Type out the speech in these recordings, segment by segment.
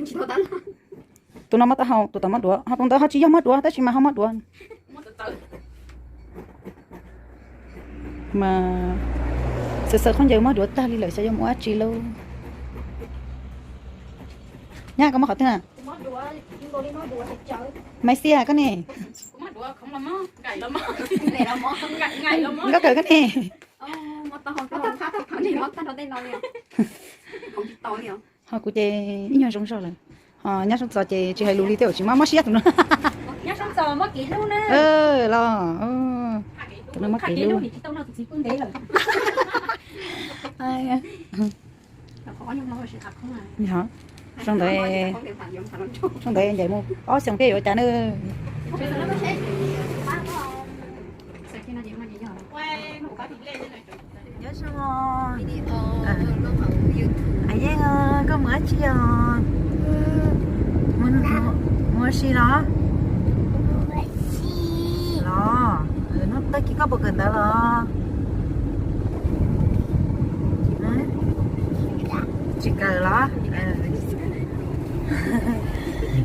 Tus no muab taub hau, tus tod muab duav, ho tus ntawd ho tsis yog muab duav tab sis mas ho muab duav. Mas xav xav khaub ncaws muab duav tag li lawm xyov yuav mus ua dab tsi lauj. Nyab koj muab qhov twg na? Maiv Xias koj ne? Nkauj Kawm koj ne? Ho kuv ces ib nyuag zoo zog lawm. Ho nyab Soob Txos ces tsis hais lus li thiab, tsis muab, muab siab tus no. Los, tus no muab kev hlub. Zoo ntawd, zoo ntawd ncaim mus ob xyoos thiab yuav cas na. Nyob zoo. Yeej, koj mus dab tsi os? Mus ua si los? Los, hnub tag kis koj puas kawm ntawv los? Tsis kawm los?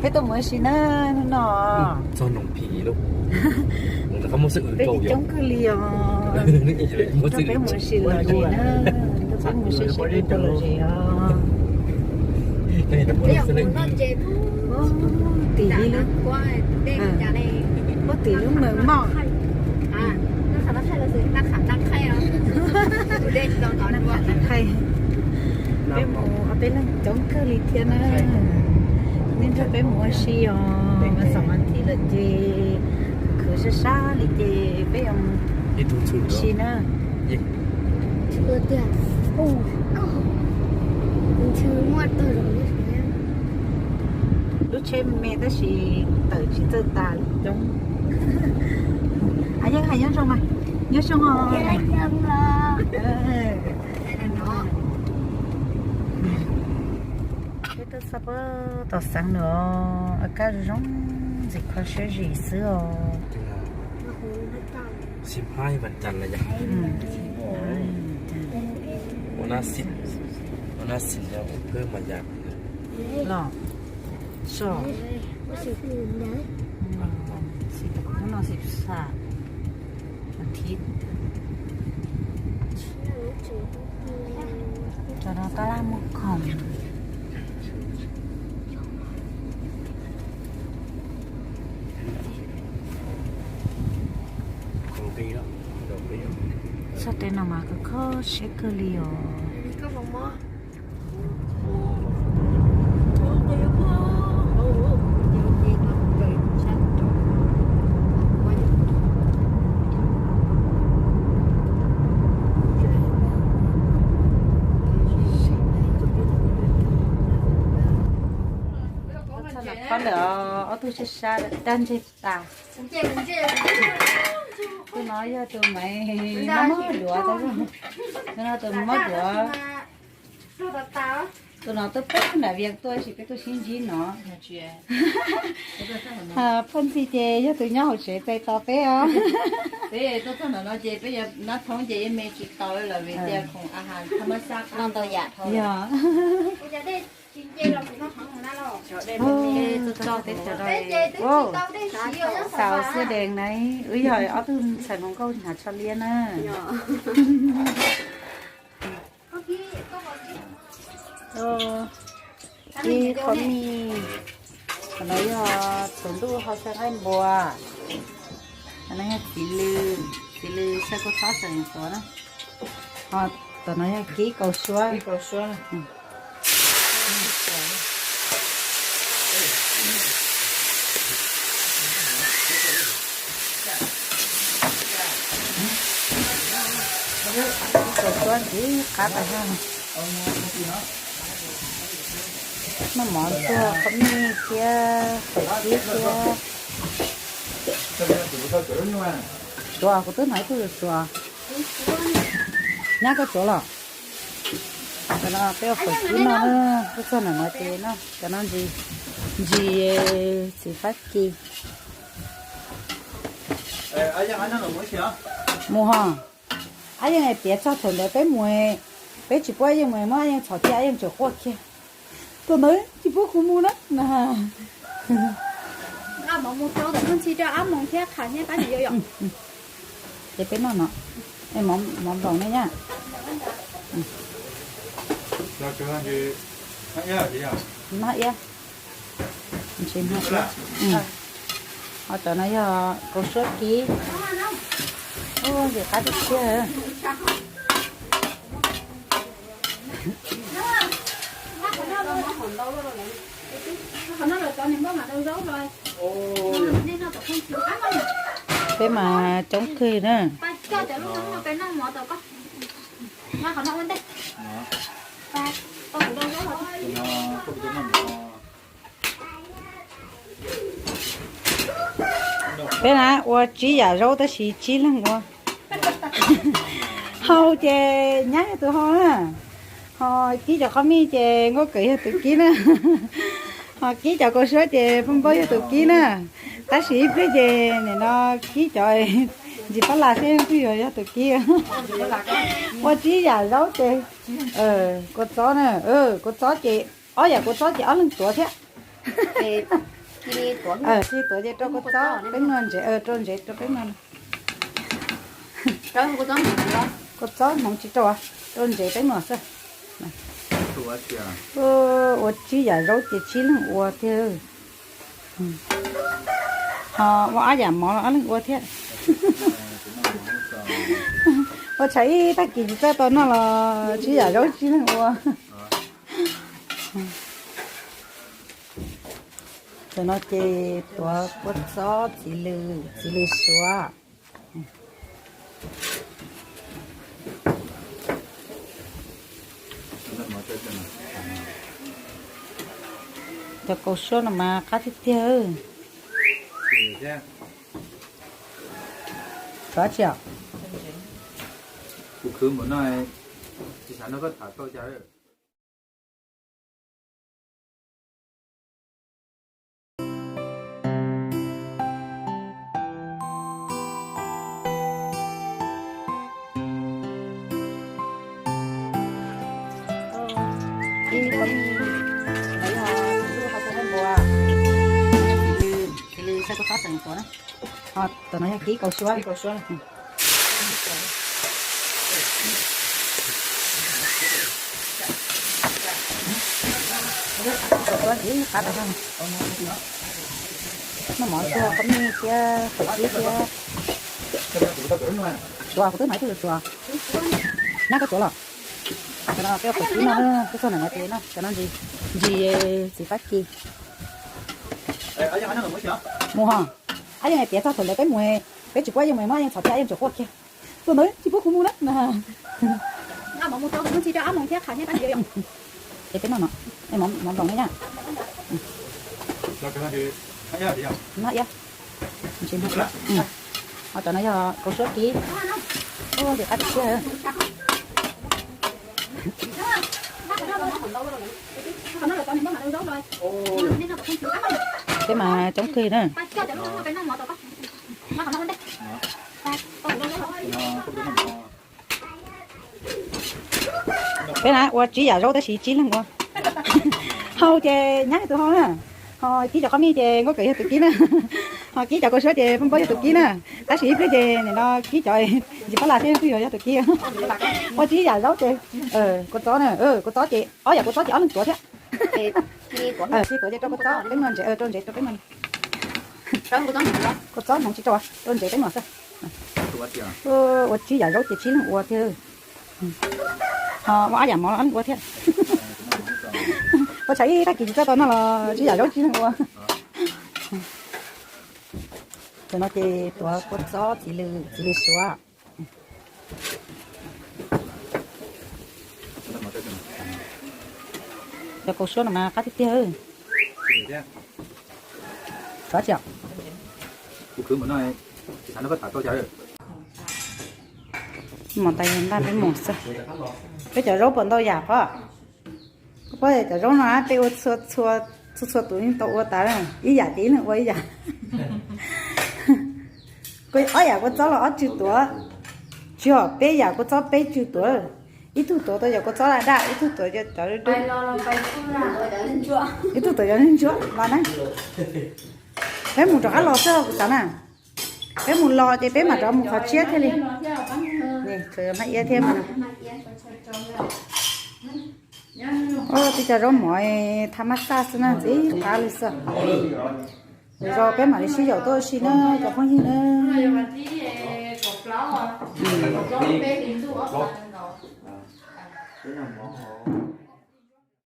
Peb tuaj mus ua si na hnub no. Peb coob kawg li os. Nrog peb mus ua si lom zem na, nrog peb mus saib saib peb puas lom zem os. Puag tim lub, puag tim lub mem moj. Peb mus ob peb leeg coob kawg li thiab na. Nej nrog peb mus ua si os, mas xam mas thib lawm ces khwv sab sab li ces peb yuav mus ua si na. Lub tsheb me tab sis tawm tsis txawj tas li coob. Yeej hais nyob zoo mas, nyob zoo os. Peb tuaj txog puag tom xeev lawm, a kab zoo zoo ntxim kho siab zim xwb os. Los, so, hnub no xim xam, aib, cov no tab laj muag khoom. Txog tej no mas kho siab kawg li os. Ob ntawm ob tug sab sab dab ntseg tas. Tus no yog tus maiv mob duav, tus no tus mob duav. Tus no tuaj pem nram Vias tuaj, tab sis peb tuaj sib ntsib no. Phoj Ntxhi ces yog tus nyob hauv tsev txais tos peb os. Peb tuaj txog ntawm no ces peb yuav nab thoob ces yeej me tsis tau lawm vim tias khoom a has thab mab xab qab ntau yam dhau. Yog. Tso teb chaws no, xaus xwb dees na, wb yog ob tug ntxhais hluas nkauj hnav tsho liab na. Ib qho mij, qhov no yog txhuv ntuj hau xyaw nqaij npua, qhov no yog txiv lws, txiv lws xyaw kua txob xeem tuav na, ho tom no yog kib kaus suab. Kib kaus suab ntxiv qab tas zog. Noj mov tuag qhov mij thiab fawm kib thiab. Suav, kuv twb hnov ib tug suav. Nyab koj suav los? Cov no peb ua fawm kib no, tuaj txog ntawm no ces no, cov no ntsis, ntsis txiv fab kis. Mus ho. Ab Yeej tiav txog thaum ntawd peb mus, peb tsis pub Ab Yeej mus, muab Ab Yeej txhom kiag, Ab Yeej tseem quaj kiag. Tus ntawd tsis pub kuv mus na. Nqa mov mus rau tom ntxhi rau ob moos thiab qham thiab pab nws yau yom. Ces peb noj no, mov nploos ne nyab. Noj iab. Ho cov no yog kaus suab kib. Ua ntxim qab tiag tiag. Peb mas coob kawg na. Peb na ua tsib yam zaub tab sis tsib leeg ua. Hau ces nyab yog tus hau na. Ho kib cov qhov mij ces Nkauj Kawm yog tus kib na. Ho kib cov kaus suab ces Paj Npauj yog tus kib na. Tab sis ib pliag ces nim no kib cov ntsis pab las xwb twb yuav yog tus kib. Ua tsib yam zaub ces kua txob na, kua txob ces ob yam kua txob ces ob leeg tuav thiab. Cia li tuav ces rau kua txob peb nua ntsev, rau ntsev rau peb nua. Kua txob hmoov tsis rau, rau ntsev peb nua xwb. Ua tsib yam zaub ces tsib leeg ua tiag. Ho ua ob yam mov los ob leeg ua thiab. Ua tshav ib tag kis tsis txawj tau noj los tsib yam zaub tsib leeg ua. Tam no ces tuav kua txob, txiv lws, txiv lws suav. Cov kaus suab no mas qab tiag tiag. Xav tsi os? Kuv khwv npaum no, tsis xav nrog koj tham tau cas. Tam no yog kib kaus suab. Noj mov tsuag qhov mij thiab qhov kib thiab. Tsuav kuv twb hais tsuav. Nab koj tsuav los? Cov no peb ua qhov kib no, koj txog ntawm no ces no, cov no ntsis, ntsis txiv fab kis. Mus ho. Ab yeej hais tias txog thaum ntawd peb mus, peb tsis pub ab yeej mus, muab ab yeej txhom thiab ab yeej tsuas quaj kiag. Tus ntawd tsis pub kuv mus na. Ces peb noj no, mov nploos ne nyab. Noj iab. Ho cov no yog kaus suab kib. Ua ntxim qab tiag tiag. Peb mas coob kawg na. Peb na ua tsib yam zaub tab sis tsib leeg ua. Hau ces nyab yog tus hau na. Ho kib cov qhov mij ces Nkauj Kawm yog tus kib na. Ho kib cov kaus suab ces Paj Npauj yog tus kib na. Tab sis ib pliag ces nim no kib cov ntsis pab las xwb twb yuav yog tus kib. Ua tsib yam zaub ces kua txob na, kua txob ces ob yam kua txob ces ob leeg tuav thiab. Tsis tuav ces rau kua txob peb nua ntsev, rau ntsev rau peb nua. Kua txob hmoov tsis rau, rau ntsev peb nua xwb. Ua tsib yam zaub ces tsib leeg ua thiab. Ho ua ob yam mov los ob leeg ua thiab. Ua tshav ib tag kis tsis txawj tau noj los tsib yam zaub tsib leeg ua. Tam no ces tuav kua txob, txiv lws, txiv lws suav. Cov kaus suab no mas qab tiag tiag. Xav tsi os? Mos tais ntaj peb mus xwb. Peb cov zaub puas ntau yam qhov? Koj paub cov zaub no peb ua txhua txhua tus yeej tau ua tas, ib yam ces ib leeg ua ib yam. Ob yam kua txob los ob tswv tuav, tsis yog peb yam kua txob peb tswv tuav. Ib tug tuav tau cov kua txob daj daj, ib tug tuav cov, ib tug tuav cov ntsuab los na. Peb mus rov qab los xwb kuv xav na. Peb mus los ces peb mam rov mus qhov tshiab thiaj li. Tshuav hmab iab thiab mas. Tej cov zaub mov tha mab xaj xwb na, ntxim qab li xwb. Lwm zaus peb mam li sib yaum tuaj ua si na cov phooj ywg na.